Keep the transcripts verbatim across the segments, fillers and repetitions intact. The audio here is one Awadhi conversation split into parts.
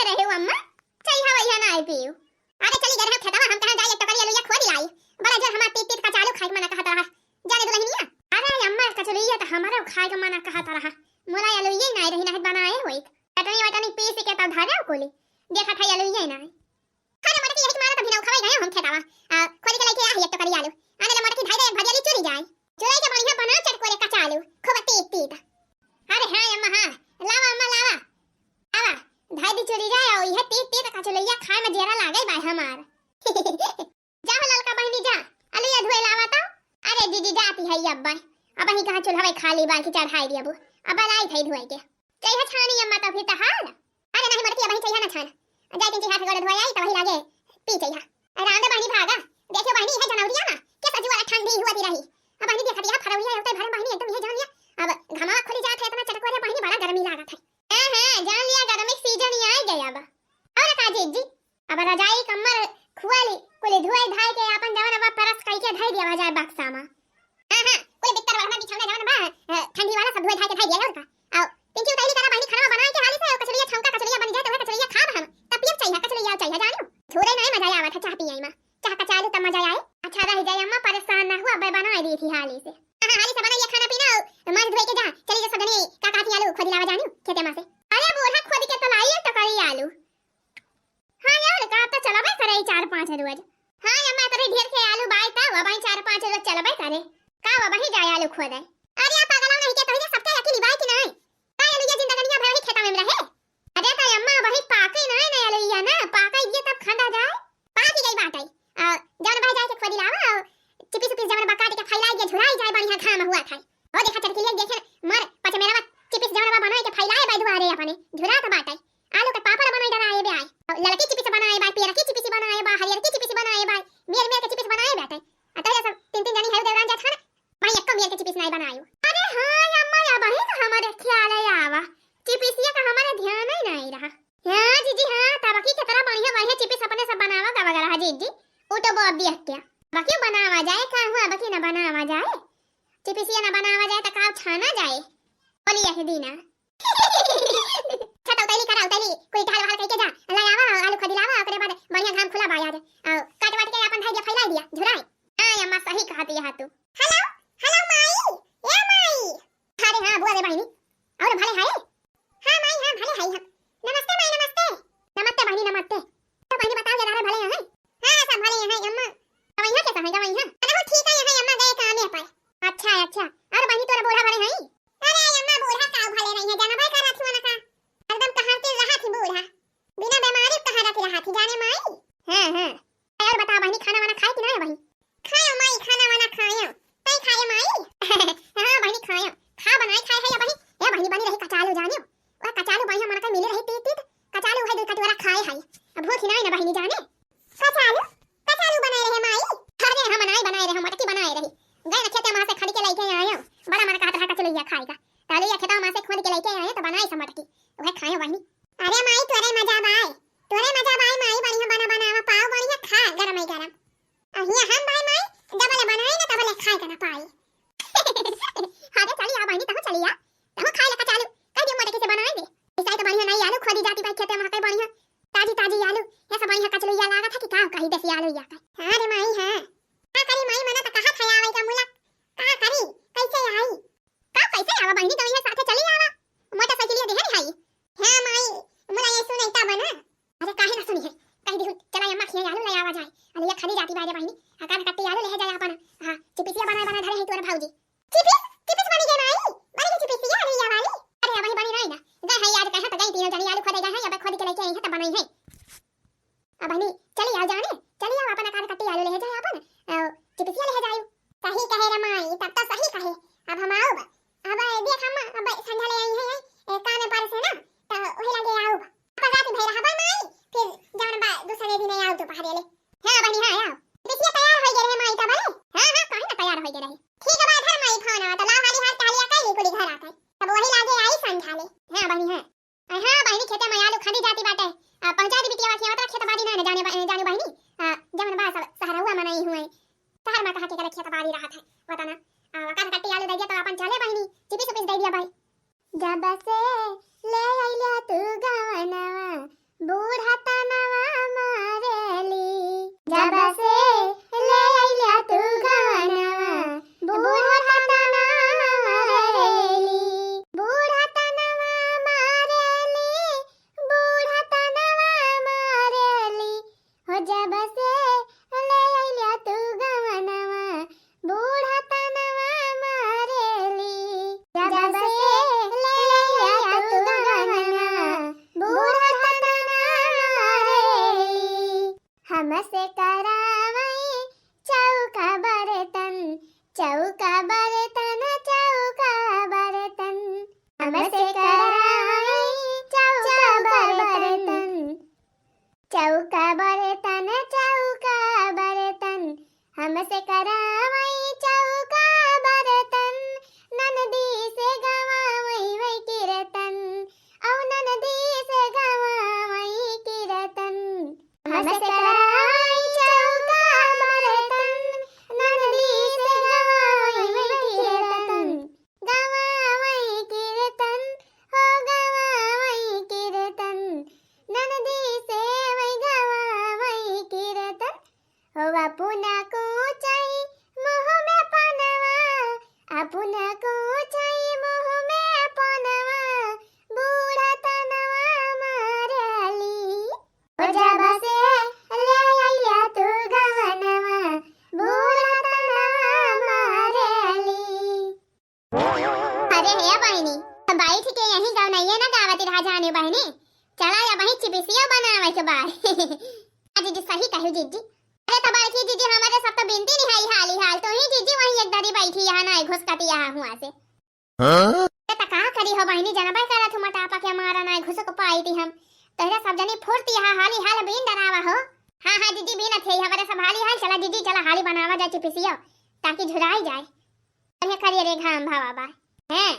रहे हो अम्मा, चाय हवा यह ना आई पीऊ। अरे चली गए रहे खेतवा, हम कहाँ जाई, एक टोकरी अलुइया खोद लाई। बड़ा जोर हमार तीत तीत कचालू खाए के मना कहत रहा। जाने दुलहिनिया। अरे अम्मा, कचलुइया तो हमारा खाए के मना कहत रहा। मोला अलुइया ही ना रही, ना बनाए होई। चटनी वटनी पीस के तब धरे कुली। देखा था अलुइया ही ना। अरे मटकी यही मारा तभी ना उखावे गए हम खेतावा। आ, खोद के लेके आ एक टोकरी आलू। आने ले मटकी धाई दे, एक भरियाली चुरी जाए। चुराई के बढ़िया बना चटकोरे कचालू, खूब तीत तीत। अरे हाँ अम्मा हाँ, लावा अम्मा लावा। आवा, धाई दी चुरी जाए, और यह तीत तीत कचलुइया खाए में जेरा लागे बाय हमार। जा हो ललका बहिनी जा, अलुइया धोए लावा तो। अरे दीदी जाती है अब्बा, अबहीं कहाँ चूल्हा खाली बाकी चढ़ाई दिया बू। अब लाई भाई धोए के। चाहिए छानी अम्मा तो फिर तहार। अरे नहीं मटकी अबहीं चाहिए ना छान। जाए दिन हाथ गोड़ धोए आई तो वही लागे पी चाहिए। अरे रांधे बहिनी भागा। देखो बहिनी ये जनौरिया ना, के सजू वाला ठंडी हुआ दी रही। अब बहिनी देखा दिया फरौरिया होते भरम बहिनी एकदम ये जान लिया। अब घमावा खुली जात है इतना चटकोरे बहिनी बड़ा गर्मी लागत है। हाँ, हाँ, जान लिया, गर्मी के सीजन ही आ गया अब। और का जीजी, अब रजाई कम्मर खुआली, कुल धुआई धाई के आपन जवन बा परस कई के धई दिया जाए बक्सा में। हाँ, हाँ, कुल बिस्तर ओढ़ना बिछौना जवन बा, अ, ठंडी वाला सब धुआई धाई के धई दिया और का। आओ, पिंकी उतैली करा बहिनी खाना बनाए के हाली से, कचरिया छौंका कचरिया बन जाए तो वह कचरिया खाब हम। तब पियब चाहिए, कचरिया चाहिए जानियो। थोड़े नहीं मजा आवत है चाह पिए में। चाह कचालू तब मजा आए। अच्छा रह जाए अम्मा, परेशान ना हुआ, अबे बनाए दी थी हाली से। हाँ, हाँ, हाली से बनाइए खाना पीना, मार धोए के जा, चली जा सदनी, का कहती आलू खोदी लावा जानियो, खेते में से। अरे बूढ़ा खोद के तो लाई है टोकरी आलू। हाँ यार, का तो चलबे करे ई चार पाँच रोज। हाँ अम्मा, तोरे ढेर के आलू बाय ता, वबाई चार पाँच रोज चलबे करे। का वबाई जाए आलू खोदे? अरे आप पागल नहीं के, तोहरे सबके यकीन बाय कि नहीं? का आलू ये जिंदगनिया भर वही खेता में रहे? अरे तो अम्मा, वही पाके नहीं ना आलू ये ना, पाके ये तब खंडा जाए। पाकी गई बाटे। आ, जौन बह जाए के खोदी लावा, आ, चिपिस उपिस जवन बा काट के फैलाई के झुराई जाए, बढ़िया घाम हुआ खाए। हो देखा चटकिलिया देखे मर पचमेरवा चिपिस जवन बा बनाए के फैलाए बा दुआरे अपने, झुरात बाटे। आलू के पापड़ बनाए डराए बे आए। आ, ललकी चिपिस बनाए बा, पियरकी चिपिस बनाए बा, हरियरकी चिपिस बनाए बा, मेर मेर के चिपिस बनाए बाटे। आ तोहरे सब तीन तीन जनी है देवरान जात हन, भाई एको मेर के चिपिस नहीं बनायो। अरे हाँ अम्मा, या बही तो हमारे ख्याल है आवा। चिपिसिया का हमारे ध्यान ही नहीं रहा। हाँ जीजी हाँ, तबकी के तरह बढ़िया बढ़िया चिपिस अपने सब बनावा का वगैरह है जीजी। उ तो बहुत दिया क्या? बकी बनावा जाए, का हुआ बकी ना बनावा जाए? चिपिसिया ना बनावा जाए तो का छाना जाए? बोलिए है दीना। अच्छा तो उतैली करा, उतैली कोई टहल वहल कइके जा, ले आवा, आलू खोदी लावा, ओकरे बाद बढ़िया घाम खुला बा आज। आओ, काट वाट के अपन धई दिया, फैला दिया, झुराए। हाँ अम्मा, सही कहती है तू। हेलो, हेलो माई, ए माई। अरे हाँ बुआ रे बहिनी, और भले है? हाँ माई, हाँ भले है हम। नमस्ते माई, नमस्ते। नमस्ते बहिनी, नमस्ते। तो बहिनी बताओ जरा भले हैं? हाँ सब भले हैं अम्मा। गवैया कैसा है, गवैया? अरे वो ठीक है, यहाँ अम्मा गए कामे पर। अच्छा अच्छा, और बहिनी तोरा बूढ़ा भले हैं? अरे अम्मा बूढ़ा का भले रही है, जानबे करत हुआ ना का, एकदम कहाँ के रहा थी बूढ़ा, बिना बीमारी कहाँ रख रहा थी जाने माई। हाँ हाँ, और बता बहिनी खाना वाना खाए कि ना बहिनी? खायो माई, खाना वाना खायो। तई खाए माई? हाँ बहिनी खायो। खा बनाए खाए है या बहिनी? ए बहिनी बनी रही कचालू जानियो। वह कचालू बढ़िया मन के मिले रही तीत तीत। कचालू है दो कटोरा खाए है। अब भूख ही ना है ना बहिनी जाने। कचालू? कचालू बनाए रहे माई? अरे हम नाई बनाए रहे, मटकी बनाए रही। गए न खेते माँ से खड़ी के लेके आयो। बड़ा मन कहत रहा कचलुइया खाएगा। तालू या खेता माँ से खोद के लेके आयो तो बनाए से मटकी। वह खायो बहिनी। अरे माई तोरे मजा बाय। तोरे मजा बाय माई, बढ़िया बना बनावा पाव, बढ़िया खा गरम ही गरम। अहिया हम भाई माई जबले बनाई ना तबले खाए के ना पाई। अरे चली आ बहिनी, तहु चली आ, तहु खाए ले कचालू, कह दियो मोटे से बनाए दे। ऐसा तो बढ़िया नहीं आलू खोदी जाती भाई खेते में, कई बढ़िया ताजी ताजी आलू, ये सब बढ़िया कचलुइया लागत है कि का कही देसी आलू या का। हाँ रे माई हाँ, का करी माई, मना तो कहा था आवे का मुला, का करी, कैसे आई? का कैसे आवा बहिनी, तो ये साथे चली आवा, मोटरसाइकिल ये देहरी हाई। हाँ माई, मुला ये सुन ऐसा बना। अरे काहे ना सुनी है, कह दिहु चला अम्मा खिया आलू ले आवा जाए। अलैया खड़ी जाती बाजे बहिनी, अकान कट्टी आलू ले जाए अपन। हाँ, चिपिसिया बनाए बनाए धरे है तोर भौजी। चिपिस, चिपिस बनी गे माई, बनी गे चिपिसिया अलैया वाली। अरे अब बनी नहीं ना, गए है आज कहाँ तो गई तीनों जनी आलू खोदे गए हैं, अब खोद के लेके आई है तब बनाई है। अब बहिनी चली आओ जाने, चली आओ अपन अकान कट्टी आलू ले जाए अपन, अ, चिपिसिया ले जाए। सही कहे रे माई, तब तो सही कहे। अब हम आओ अब देख हम अब संझा ले आई है, ए, कान पर से ना, तो वही लगे आओ। अपन रात भर रहबा माई, फिर जवन बा दूसरे दिन आओ दोपहर ले। हाँ बहिनी हाँ आओ। बिटिया तैयार हो गए रहे माई तब रे। हाँ हाँ, काहे ना तैयार हो गए रहे। ठीक बा धर माई फोन, तो लाओ हाली हाल टहलिया कैली कुली घर आके। तब वही लागे आई संझा ले। हाँ बहिनी हाँ। अरे हाँ बहिनी, खेते में आलू खदी जाती बाटे। आ, पहुँचा दी बिटिया, खेत बाड़ी ना, ना जाने बा-, जाने बहिनी। आ, जवन बा सब सहरहुआ मनई हुए। शहर में कहा के करे खेत बाड़ी रहत है, पता ना। आ, कान कट्टी आलू दे दिया तो अपन चले बहिनी, चिपिस उपिस दे दिया भाई। जब से ले आइला तू गवनवा, जब से ले अइल्या तू गवनवा, बूढ़ा तनवा मारेली। जब से ले अइल्या तू गवनवा, बूढ़ा तनवा मारेली। हमसे करावई चौका बर्तन, चौका बर्तन, चौका बर्तन। हमसे करावई चौका बर्तन, चौका बर्तन, चौका बर्तन। हमसे करावई चौका बर्तन, ननदी से गवावई वई कीर्तन, औ ननदी से गवावई कीर्तन। हमसे कराई चौका बर्तन, ननदी से गवाई कीर्तन। गवाई कीर्तन, हो गवाई कीर्तन, ननदी से वही गवाई कीर्तन। हो अपना को चाही मुँह में पनवा, अपना को चाही मुँह में पनवा, बूढ़ा तनवा मारेली। ओ जब से ले अइल्या तू गवनवा, बूढ़ा तनवा मारेली। अरे हे बहिनी, बैठ के यहीं गवनइये ना गावत रहा जाने बहिनी। चला या वहीं चिपिसियो बनावे के बा। आ जीजी सही कहू जीजी। अरे तो बड़की जीजी हमरे सब तो बिनती निहाई हाली हाल। तू ही जीजी वहीं एक दरी बैठी यहाँ ना घुसकती यहाँ हुआ से। हाँ? अरे त का करी हो बहिनी, जनबे करत हूँ मोटापा के मारा ना घुसक पाई थी हम। तोहरे सब जनी फुर्ती हा हाली हाल बीन डरावा हो। हाँ हाँ जीजी बीनत है हमरे सब हाली हाल। चला जीजी चला हाली बनावा जाए चिपिसियो ताकि झुराई जाए। बढ़िया करिए रे घाम भावा बा। हैं?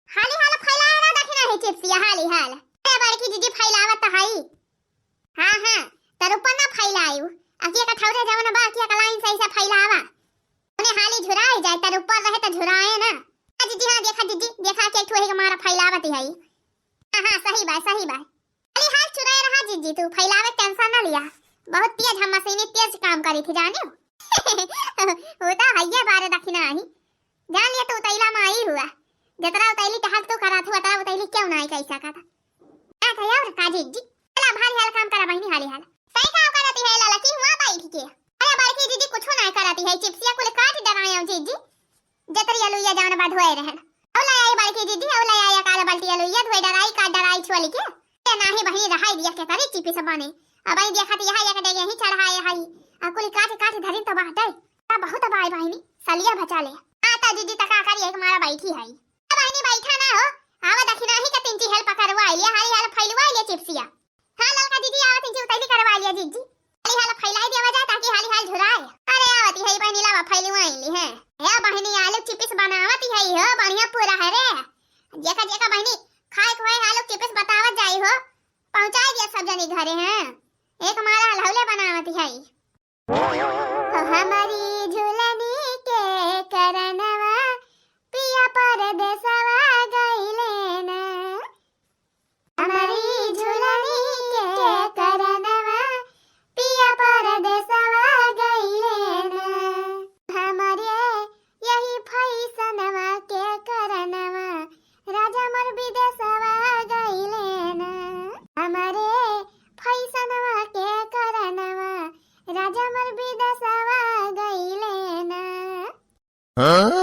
हाली हाल फैलाए ना दखिना है चिप्सिया हाली हाल। अरे बड़की जीजी फैलावत हई। हाँ हाँ, तर ऊपर ना फैलायु। अकिया का ठौरे जवन बा अकिया का लाइन सही से फैलावा। उन्हें हाली झुराए जाए, तर ऊपर रहे त झुराए ना। आ जीजी हाँ देखा जीजी, देखा के ठोहे के मारा फैलावत हई। हाँ हाँ सही बात सही बात। हाली हाल चुराए रहा जीजी, तू फैलावे टेंशन ना लिया। बहुत तेज हम मशीनी तेज काम करी थी जाने। वो तो हइये बारे दखिना ही। जान लिया तू उतैला माई हुआ। जतरा उतैली टहल तू करा थू, अतरा उतैली क्यों ना आई कैसा का था। आ था यार का जीजी। चला भारी हाल काम करा बहिनी हाली हाल। सही काम करती है लाला की हुआ बैठ के। अरे बड़की जीजी कुछ ना करती है, चिप्सिया कुल काट डराया जीजी। जतरी अलुइया जवन बा धोए रहन। औ ले आई बड़की जीजी, औ ले आई काला बाल्टी अलुइया धोए डराई का डराई छोली के। ए नाही बहिनी रहाई दिया के तरी चिपिस बने। अब आई देखत यहा एक डेगे ही चढ़ाए हई। आ कुल काट काट धरिन तो बाटे। आ बहुत बाय बहिनी, सलिया बचा ले। आ ता जीजी तका करी एक मारा बैठी हई। आ बहिनी बैठा ना हो। आवा दखिना ही के तिनची हेल्प करवा ले, हाली हाल फैलवा ले चिप्सिया। हाँ ललका जीजी आवा तिनची उतैली करवा लिया जीजी। हाली हाल फैलाई देवा जा ताकि हाली हाल झुराए। अरे आवती है बहिनी लावा फैलवाई ली है। हे बहिनी आलू चिप्स बनावती है हो बढ़िया पूरा है रे। जेका जेका बहिनी खाए के होए आलू चिप्स बतावत जाई हो। पहुँचाई दिया सब जनी घरे हैं। एक मारा हलहौले बनावती है। हो हमारी झुलनी के करनवा पिया परदेसवा गइले ना। हमारी झुलनी के करनवा पिया परदेसवा गइले ना। हमरे यही फैसनवा के करनवा राजा मोर विदेसवा गइले ना। हमरे फैसनवा के करनवा राजा मोर विदेसवा गइले ना। हाँ?